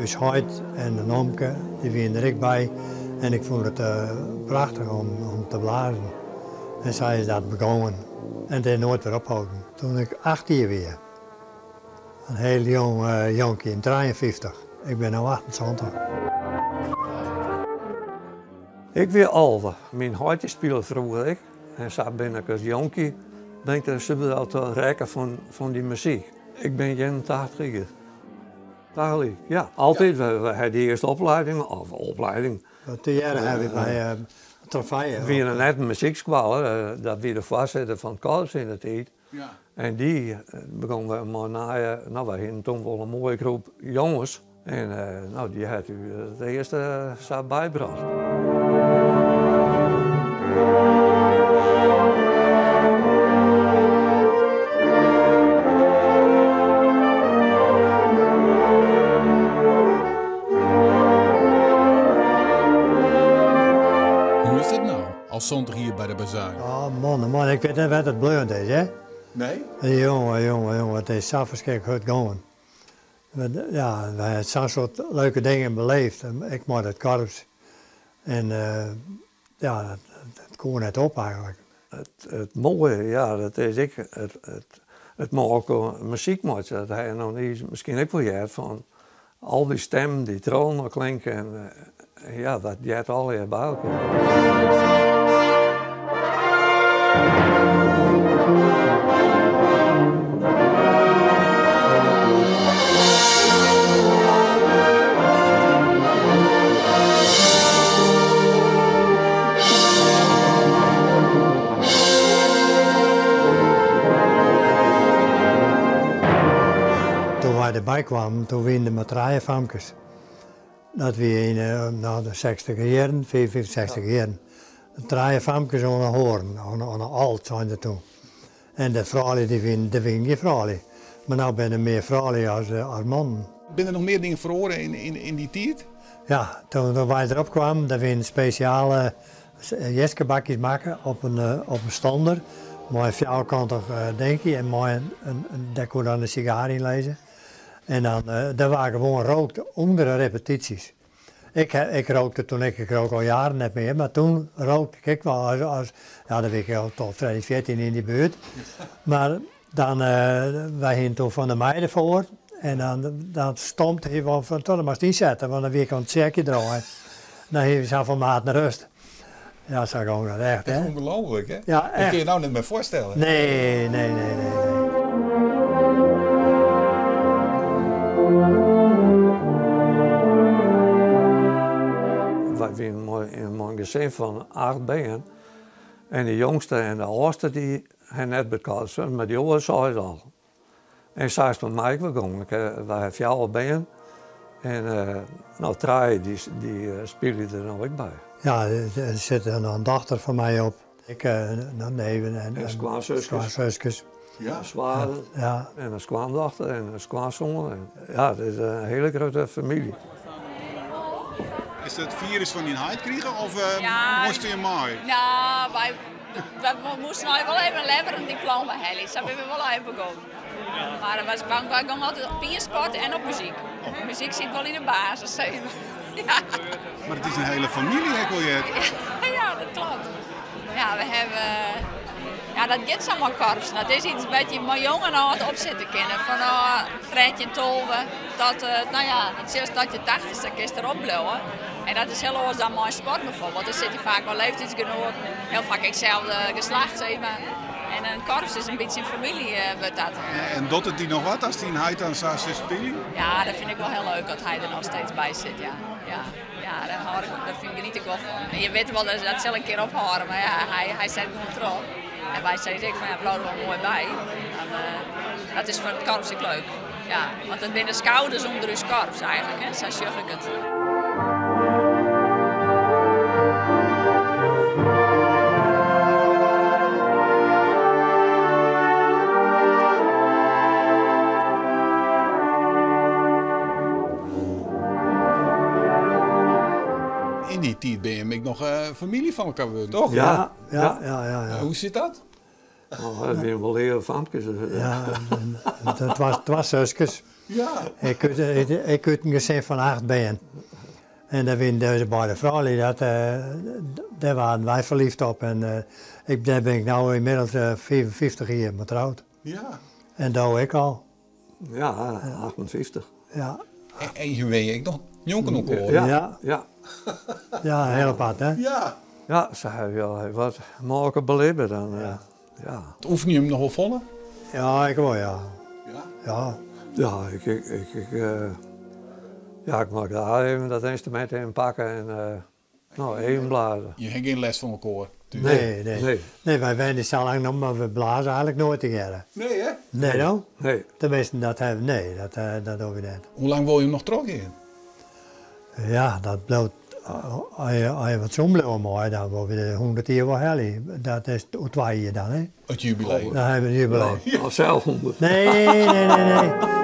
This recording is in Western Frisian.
Us heit en in omke, dy wiene der ek by en ik fûn it prachtich om te blazen. En sa is dat begongen en it is noait wer opholden. Toen ik 8 jier wie, in hiel jong jonkje, yn 53. Ik bin no 78. Ik wie 11. Myn heit dy spile froeger ek en sa bin ik as jonkje bin ik der suver al te rekke fan dy muzyk. Ik bin 81 jier. Tagelyk, ja. Altyd. We ha de earste oplieding, of oplieding. Tegearre ha we by Trofee. We wiene net in muzykskoalle, dat wie de foarsitter fan it korps yn de tiid. En dy begûn wer mei nije, no wy hienen toen wol in moaie groep jonges en no dy hat ús it earste sa bybrocht. Hoe is dat no, al 70 jier by de Bazuin? Oh man, oh man, ik wit net wêr't it bleaun is, hè? Nee? Jonge, jonge, jonge, it is sa ferskriklik hurd gongen. Ja, wy ha sa'n soad leuke dingen beleefd, ek mei dat korps. En ja, dat koe net op eigentlik. It moaie, ja, dat is ek it mei elkoar muzyk meitsje. Dat ha je noch niis miskien ek wol heard fan al dy stemmen dy't trochinoar klinke en ja, dat heart allegear by elkoar. Toen wy derby kwamen, toen wiene der mar trije famkes. Dat wie yn no, de sechstiger jierren, 55, 60 jierren. Trije famkes oan 'e hoarn, oan 'e alt seine se toen. En de froulju, dy wiene, der wiene gjin froulju. Mar no binne der mear froulju as, as mannen. Binne der noch mear dingen feroare yn dy tiid? Ja, toen wy derop kwamen, der wiene spesjale jiskebakjes makke op in, op in stander mei in fjouwerkantich dinkje en mei in, in, dêr koe dan in sigaar yn lizze. En dan, der waard gewoan rookt ûnder de repetysjes. Ik, ik rookte toen ik, ik rook al jaren net mear, mar toen rookte ik ek wol as, as ja, dan wie ik al 12, 13, 14 yn dy buert. Mar dan, wy hiene toen Van der Meij derfoar en dan, dan stompte hy wol fan, dan moatst ynsette, want dan wie ik oan it tsjekje draaien. Dan hie we safolle maten rêst. Ja, sa gong dat echt, hè. Echt ûngelooflik, hè? Ja, echt. Dat kin je no net mear foarstelle. Nee, nee, nee, nee, nee. Wy wienen mei in gesin fan acht bern en de jongste en de âldste dy ha net by it korps, mar dy oare seis al. En sa is it mei my ek wol gongen. Wy ha fjouwer bern en no trije dy spylje der no ek by. Ja, der sit noch in dochter fan my op. Ek noch neven en skoansuskes. Ja, swaar en in skoandochter en in skoansoan. Ja, it is in hiele grutte famylje. Is dat firus fan dyn heit krige of moasten je mei? No, wy We moasten no wol even letter in diploma helje, sa binne we wol even begûn. Mar wy gongen altyd op ien sport en op muzyk. Muzyk sit wol yn de basis, sis mar. Ja. Mar it is in hiele famylje, ha ik wol heard. Ja, dat klopt. Ja, we hawwe, ja, dat giet sa mei korpsen. Dat is iets wêr't je mei jong en âld op sitte kinne. Fanôf 13, 12 tot, no ja, sels tot je tachtichste kinst derop bliuwe. En dat is hiel oars dan mei sport bijvoorbeeld. Dan sit je faak mei leeftiidsgenoaten, hiel faak ek itselde geslacht, sis mar. En in korps is in bytsje in famylje, wurdt dat. En docht it dy noch wat as dyn heit dan sa sit spyljen? Ja, dat fyn ik wol hiel leuk dat hy der noch steeds by sit, ja. Ja, ja, dêr hâld ik, dêr fyn, geniet ik wol fan. En je witte wol, dat sil in kear ophâlde, mar ja, hy, hy set gewoan troch. En wy sizze ek fan ja, bliuw der wol moai by. Dan, dat is foar it korps ek leuk. Ja, want it binne de skouders ûnder ús korps eigentlik, hè? Sa sjoch ik it. Yn dy tiid binne jim ek noch famylje fan elkoar wurden, toch? Ja, ja, ja, ja. Hoe sit dat? Oh, dat wiene wol leave famkes. Ja, twa suskes. Ja. Ik út, ik út in gesin fan acht bern. En dêr wiene dizze beide froulju, dat, dêr waarden wy ferliefd op. En ik, dêr bin ik no ynmiddels 55 jier mei troud. Ja. En do ek al. Ja, 58. Ja. En je wenje ek noch njonken elkoar. Ja. Ja. Ja. Ja, heel apart, hè? Ja. Ja, se hawwe al wat mei belibbe dan. Ja. Ja. Oefenje jim noch wol folle? Ja, ik wol, ja. Ja. Ja. Ja, ik, ja, ik mei graach even dat ynstrumint even pakke en no, even blaze. Je ha gjin lêst fan elkoar? Nee, nee. Nee. Nee, wy wenje sa lang noch, mar we blaze eigentlik noait tegearre. Nee, hè? Nee, no? Nee. Teminsten, dat hawwe, nee, dat dogge we net. Hoe lang wolle jim noch trochgean? Ja, dat bliuwt, as je wat sûn bliuwe meie, dan wolle we de 100 jier wol helje. Dat is oer 2 jier dan, hè? It jubileum. Dan hawwe we it jubileum. Ja, sels 100. Nee, nee, nee, nee.